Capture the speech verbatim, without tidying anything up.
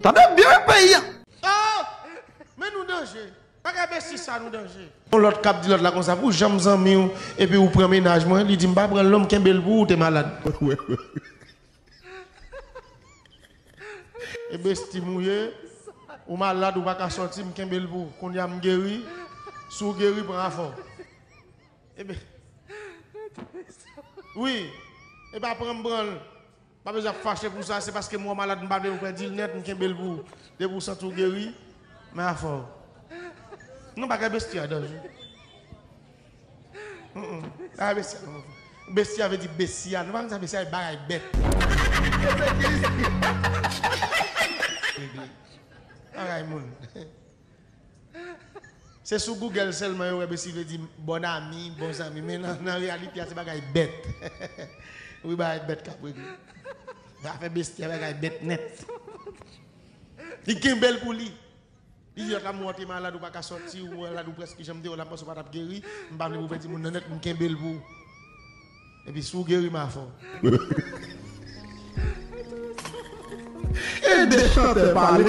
Tande byen peyi a. Oh! Men nou danje. Bagay besti sa nou danje. Yon lòt k ap di lòt la konsa, pou janm zanmi w, epi ou pran mennaj mwen, li di m pa pran l non, m kenbe l pou ou, te malad. E besti m ou ye, ou malad, ou pa ka sòti, m kenbe l pou ou. Kounye a m geri, si w geri, pran afè w. Ebe, wi, e pa pran m pran l. Pa bezwen ap fache pou sa, se paske m wè w malad, m pa vle ou pèdi l nèt, m kenbe l pou ou. Depi w santi w geri, men afè w. Non, bagay besti a danje. Mm, mm. Bagay besti a, non. Besti a vle di besti a. Nou pa konn sa besti a, bagay bèt. Bagay moun. Se sou Google sèlman yo wè besti vle di bon ami, bon zanmi. Men nan, nan reyalite a, se bagay bèt. Wi, bagay bèt k ap regle. Afè besti a, bagay bèt nèt. Li kenbe l pou li. Li di lòt la, m wè w te malad, ou pa ka sòti, ou malad, ou prèske janm te wè w la, m panse w pa t ap geri. M pa vle pou w pèdi moun nan nèt, m kenbe l pou ou. Epi si w geri, m afè w. E de chantè pale.